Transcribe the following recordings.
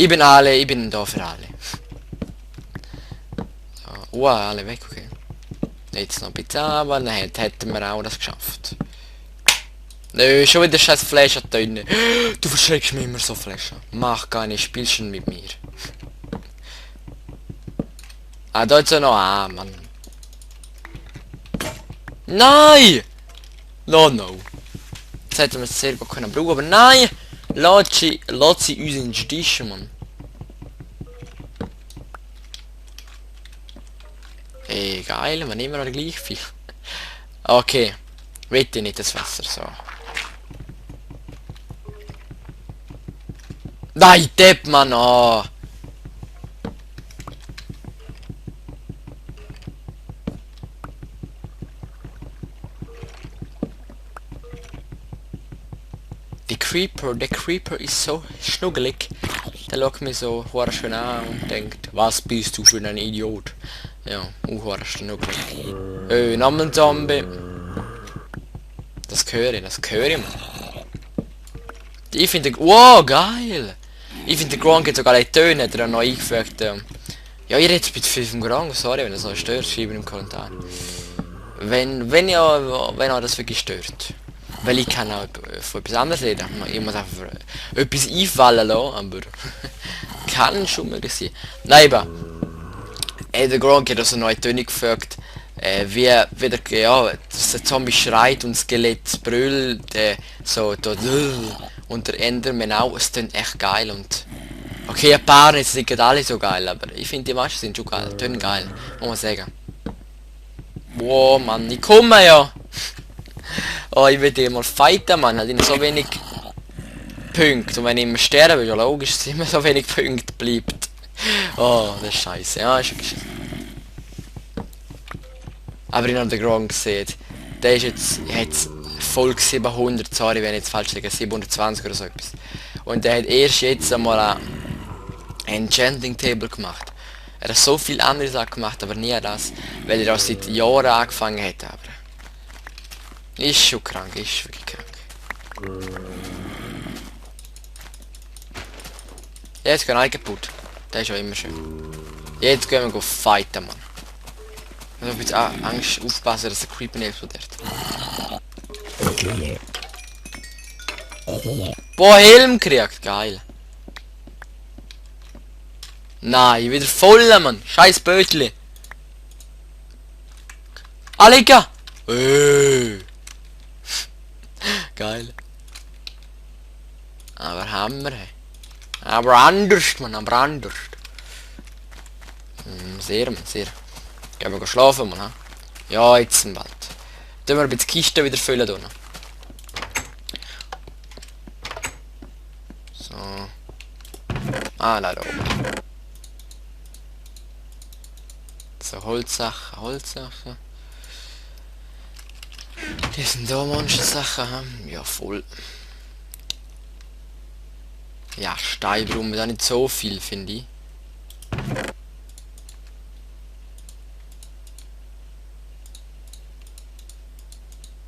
Ich bin da für alle. So, alle weg, okay. Jetzt noch ein bisschen, aber dann hätten wir auch das geschafft. Nö, schon wieder scheiß Flasche drin. Du verschreckst mich immer so, Flasche. Mach gar nicht, spielst schon mit mir. Ah, da ist ja noch Mann. Nein! No. Jetzt hätten wir es sehr gut können brauchen, aber nein! Lass sie uns in den Stich, Mann. Ey, geil, wir nehmen noch gleich viel. Okay. Bitte nicht das Wasser, so. Nein, Depp, Mann, oh. Der Creeper ist so schnuggelig. Der schaut mich so schön an und denkt, was bist du für ein Idiot? Ja, schnuggelig. Noch ein Zombie. Das höre ich, man. Ich finde, wow, geil! Ich finde, der Grong geht sogar die Töne, hat er noch eingefügt. Ja, ihr redet mit 5 Grong, sorry, wenn das noch stört, schreiben im Kommentar. Wenn ihr das wirklich stört. Weil ich kann auch von etwas anderes reden. Ich muss einfach etwas einfallen lassen, aber kann schon mal sein. Nein, aber der Gronk hat also neue Töne gefügt. Wie dass der Zombie schreit und das Skelett brüllt, so da, und der Enderman auch, es klingt echt geil und okay, ein paar jetzt sind alle so geil, aber ich finde die meisten sind schon geil, tönen geil, muss man sagen. Wow, Mann, ich komme ja! Oh, ich will mal fighten, Mann, hat immer so wenig Punkte und wenn ich immer sterbe, ist ja logisch, dass immer so wenig Punkte bleibt. Oh, das ist scheiße, ja, ist wirklich scheiße. Aber ich habe den Gronk gesehen. Der ist jetzt Folge 700, sorry wenn ich jetzt falsch liege, 720 oder so etwas. Und der hat erst jetzt einmal ein Enchanting Table gemacht. Er hat so viel andere Sachen gemacht, aber nie das, weil er auch seit Jahren angefangen hat. Aber ist schon krank, ist wirklich krank. Jetzt gehen wir kaputt. Der ist ja immer schön. Jetzt gehen wir fighten, Mann. Ich habe jetzt Angst aufpassen, dass der Creeper nicht explodiert. Boah, Helm kriegt, geil. Nein, wieder voll, Mann. Scheiß Bötli. Alika! Geil. Aber Hammer, hey. Aber anders, Mann, aber anders. Sehr, Mann, sehr. Gehen wir schlafen, Mann, ha? Ja, jetzt im Wald. Tun wir ein bisschen die Kiste wieder füllen, da. So. Nein, da oben. So, Holzsachen. Die sind da Monstersachen, ha? Ja, voll. Ja, Stein brauchen wir da nicht so viel, finde ich.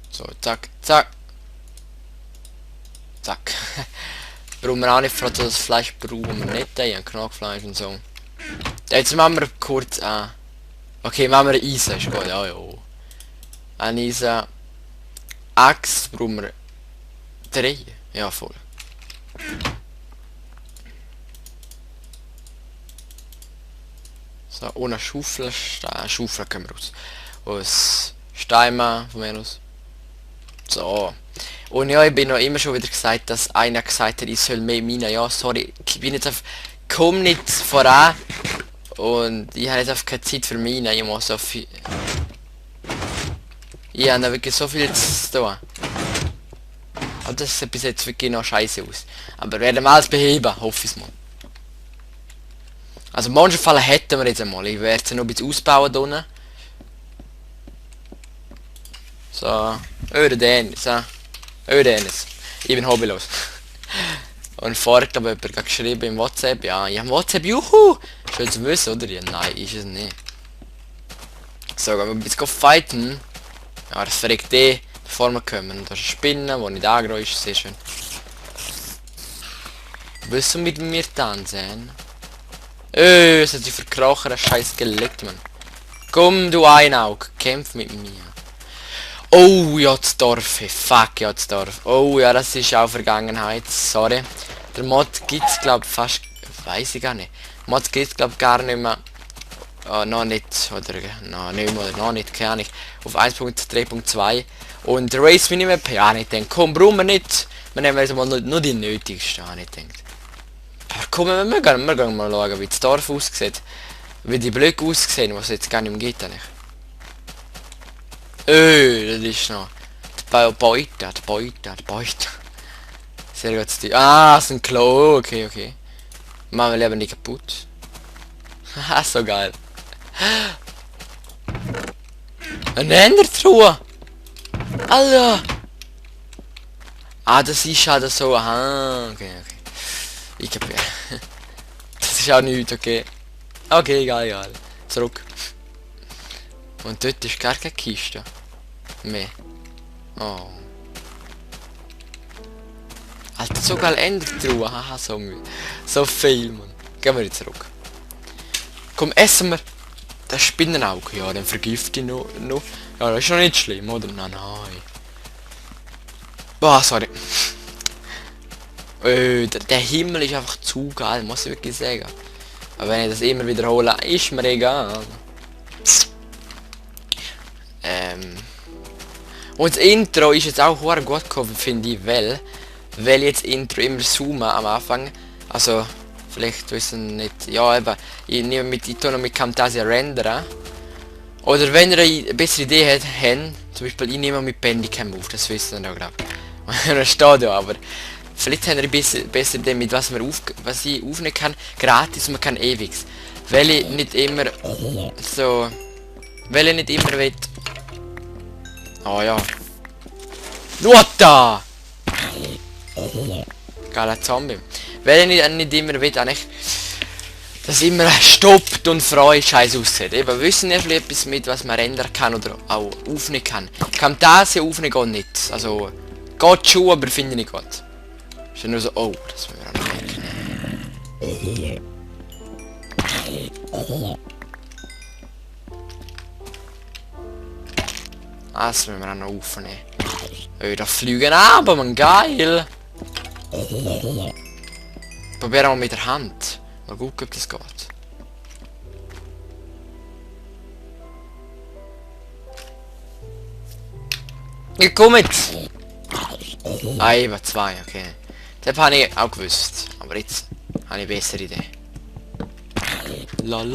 So, zack. Brauchen wir auch nicht, das Fleisch brauchen wir nicht, ja, Knochfleisch und so. Jetzt machen wir kurz okay, machen wir ein Eisen, ist gut, ja. Ein Eisen. Axt brauchen wir 3. Ja, voll. So, ohne Schaufel, Schaufel können wir raus. Aus Steinen von mir aus. So. Und ja, ich bin noch immer schon wieder gesagt, dass einer gesagt hat, ich soll mehr Minen. Ja, sorry, ich bin jetzt auf... Komm nicht voran. Und ich habe jetzt auf keine Zeit für Minen. Ich muss so viel... Ich habe da wirklich so viel zu tun. Aber das sieht bis jetzt wirklich noch scheiße aus. Aber werden wir alles beheben, hoffe ich mal. Also Monsterfallen hätten wir jetzt einmal. Ich werde sie noch ein bisschen ausbauen da unten. So. Dennis. Ich bin hobbylos. Und vorher hat aber jemand geschrieben im WhatsApp. Ja, ich habe WhatsApp, juhu! Schön zu wissen, oder? Ja, nein, ist es nicht. So, gehen wir ein bisschen fighten. Ja, das verreckt bevor wir kommen. Da ist eine Spinne, die nicht aggro ist. Sehr schön. Willst du mit mir tanzen? Es hat die verkrochene scheiß Skelett, Mann. Komm, du Einaug, kämpf mit mir. Oh, ja, das Dorf, hey, fuck, ja, das Dorf. Oh, ja, das ist auch Vergangenheit, sorry. Der Mod gibt's, glaub fast, weiß ich gar nicht. Mod gibt's, glaub gar nicht mehr. Noch nicht, oder, nicht mehr, noch nicht, keine Ahnung. Auf 1.3.2. Und der Race Minimap, ja, ich denke, komm, brauchen wir nicht. Wir nehmen jetzt mal nur die nötigsten, habe ich gedacht. Aber komm, wir gehen mal schauen, wie das Dorf aussieht. Wie die Blöcke aussehen, was jetzt gar nicht mehr geht, eigentlich. Das ist noch. Die Beute. Sehr gut, Stil. Ah, das ist ein Klo, okay. Machen wir lieber nicht kaputt. Haha, so geil. Ein Endertruhe! Alter! Ah, das ist halt so, aha, okay. Ich kapiere. Das ist auch nichts, okay. Okay, egal. Zurück. Und dort ist gar keine Kiste mehr. Oh. Alter, so geil Endertruhe, haha, so viel, Mann. Gehen wir jetzt zurück. Komm, essen wir das Spinnenauge. Ja, dann vergifte ich noch. Ja, das ist noch nicht schlimm, oder? Nein. Boah, sorry. Der Himmel ist einfach zu geil, muss ich wirklich sagen. Aber wenn ich das immer wiederhole, ist mir egal. Und das Intro ist jetzt auch sehr gut gekommen, finde ich, weil jetzt Intro immer zoomen am Anfang. Also, vielleicht wissen nicht, ja eben, ich nehme mit Camtasia rendern. Oder wenn ihr eine bessere Idee habt, zum Beispiel ich nehme mit Bandicam auf, das wissen wir ja glaube ich. Das steht ja, aber vielleicht habt ihr eine bessere Idee, mit was ich aufnehmen kann, gratis, man kann ewig. Weil ich nicht immer will. Oh ja. What the? Geiler Zombie. Weil ich nicht immer will, eigentlich, dass immer stoppt und frei scheiß aussieht. Eben, wissen ihr vielleicht etwas mit, was man rendern kann oder auch aufnehmen kann. Kann das ja aufnehmen geht nicht. Also, geht schon, aber finde ich nicht gut. Ist ja nur so, oh, das müssen wir auch noch merken. Das müssen wir auch noch aufnehmen. Da fliegen aber man, geil! Probieren wir mit der Hand. Mal gucken, ob das geht. Ich komme jetzt! Ah, eben 2, okay. Das habe ich auch gewusst. Aber jetzt habe ich eine bessere Idee. La.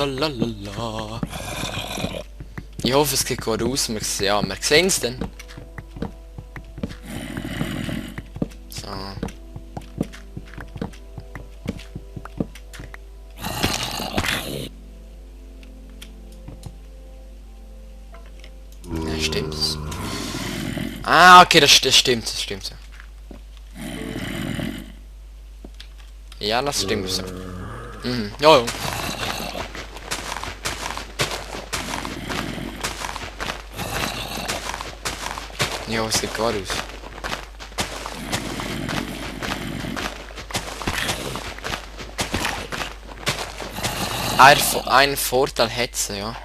Ich hoffe, es geht gut aus. Wir sehen es dann. So. Ja, stimmt's? Ah, okay, das stimmt so. Ja, das stimmt so. Mhm, ja. Ja, es sieht gut aus. Ein Vorteil hat es, ja.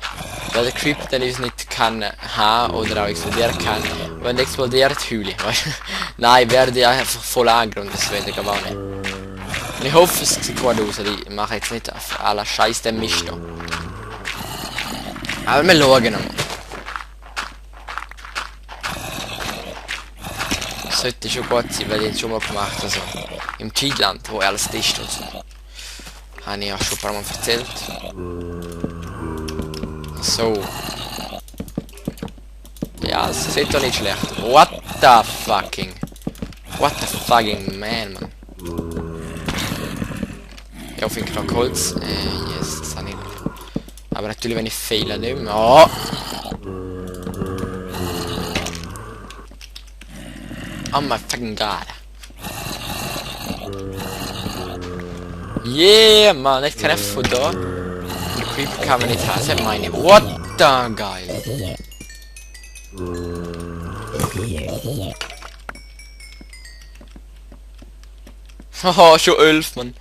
Weil der Creeper dann uns nicht kann haben oder auch explodieren kann. Wenn der explodiert, heule ich. Nein, werde ich einfach voll aggro und das werde ich aber auch nicht. Und ich hoffe, es sieht gut aus. Ich mache jetzt nicht auf aller Scheiß den Mist da. Aber wir schauen nochmal. Sollte schon gut sein, weil ich es schon mal gemacht habe. Also im Cheatland, wo alles dicht und so. Habe ich ja schon ein paar Mal erzählt. So. Ja, es sieht doch nicht schlecht. What the fucking man. Ja, auf jeden Fall Holz. Yes, das habe ich noch. Aber natürlich, wenn ich fehle, nicht mehr. Oh. Oh my fucking god. Yeah, man, nicht kein F von da. Der Creeper kann man nicht haben, das meine. What the geil. Haha, schon 11, Mann.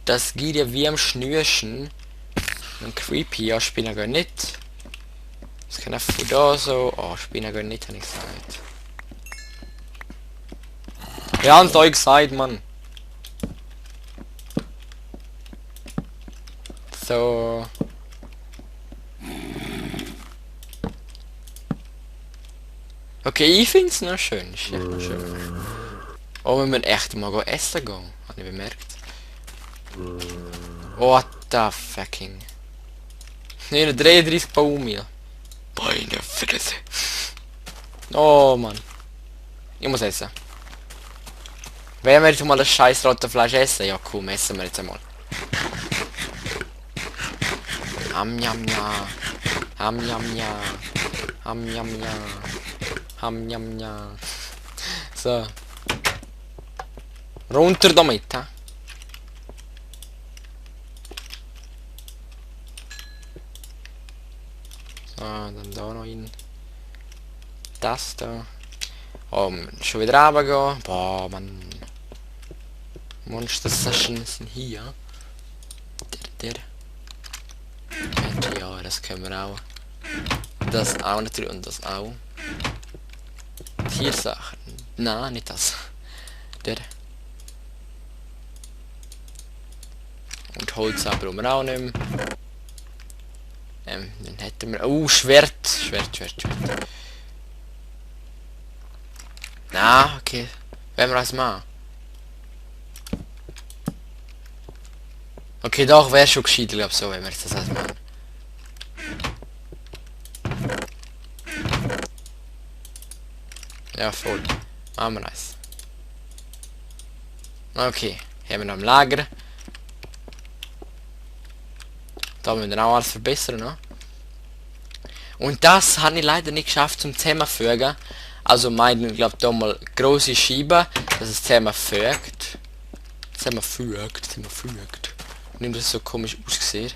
Das geht ja wie am Schnürchen. Und creepy, ja, Spinner gehen nicht. Das kann einfach von da so. Oh, Spinner gehen nicht, habe ich gesagt. Ja, und euch gesagt, Mann. So. Okay, ich find's noch schön. Ist echt noch schön. Oh, wir müssen echt mal essen gehen. Habe ich bemerkt. What the fucking. Nee, 33 Baumil. Beine Fresse. Oh Mann. Ich muss essen. Wenn wir jetzt mal das scheiß rote Fleisch essen? Ja komm, essen wir jetzt einmal. Ham yam ja. Ham yam ja. Ham yam ja. Ham yam ja. So. Runter damit, ha? So, dann da noch hin. Das da. Oh, schon wieder runtergehen. Boah, Mann. Monster Sessions sind hier. Der. Und ja, das können wir auch. Das auch natürlich und das auch. Tiersachen. Nein, nicht das. Der. Und Holz aber wir auch nicht mehr. Dann hätten wir... Oh, Schwert. Schwert. Na, okay. Wenn wir das machen. Okay, doch, wäre schon gescheit, glaube so, wenn wir das alles machen. Ja, voll. Machen wir das. Okay, haben wir noch im Lager. Da müssen wir auch alles verbessern, ne? Und das habe ich leider nicht geschafft zum zusammenfügen. Also meinen, glaube da mal große Scheiben, dass es zusammenfügt. Zusammenfügt. Nimmt das so komisch ausgesehen.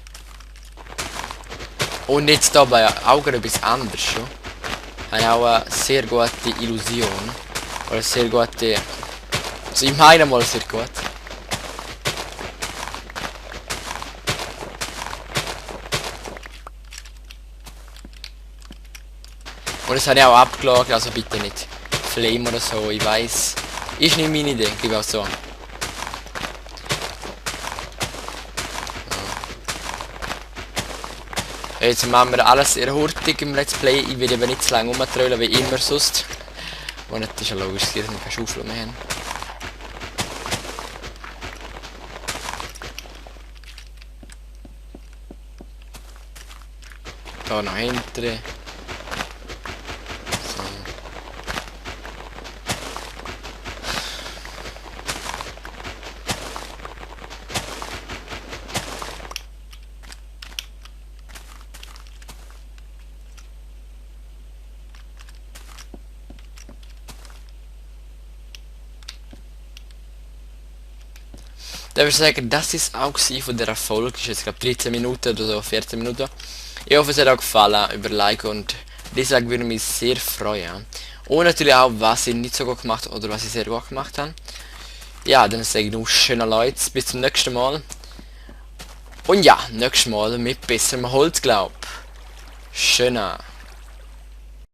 Und jetzt da bei Augen etwas anderes schon. Habe auch eine sehr gute Illusion. Oder sehr gute... Also ich meine mal sehr gut. Und das habe ich auch abgelagert, also bitte nicht Flame oder so, ich weiß. Ist nicht meine Idee, gebe auch so. Ja. Jetzt machen wir alles sehr hurtig im Let's Play, ich will eben nicht zu lange rumtrollen wie immer sonst. Und das ist ja logisch, dass wir keine Schaufel mehr haben. Da noch hinten. Da würde ich sagen, das ist auch von der Erfolg. Ist jetzt glaube 13 Minuten oder so, 14 Minuten. Ich hoffe, es hat euch gefallen. Über Like und Dislike würde mich sehr freuen. Und natürlich auch, was ich nicht so gut gemacht habe oder was ich sehr gut gemacht habe. Ja, dann sage ich nur schöner Leute. Bis zum nächsten Mal. Und ja, nächstes Mal mit besserem Holz, glaub. Schöner.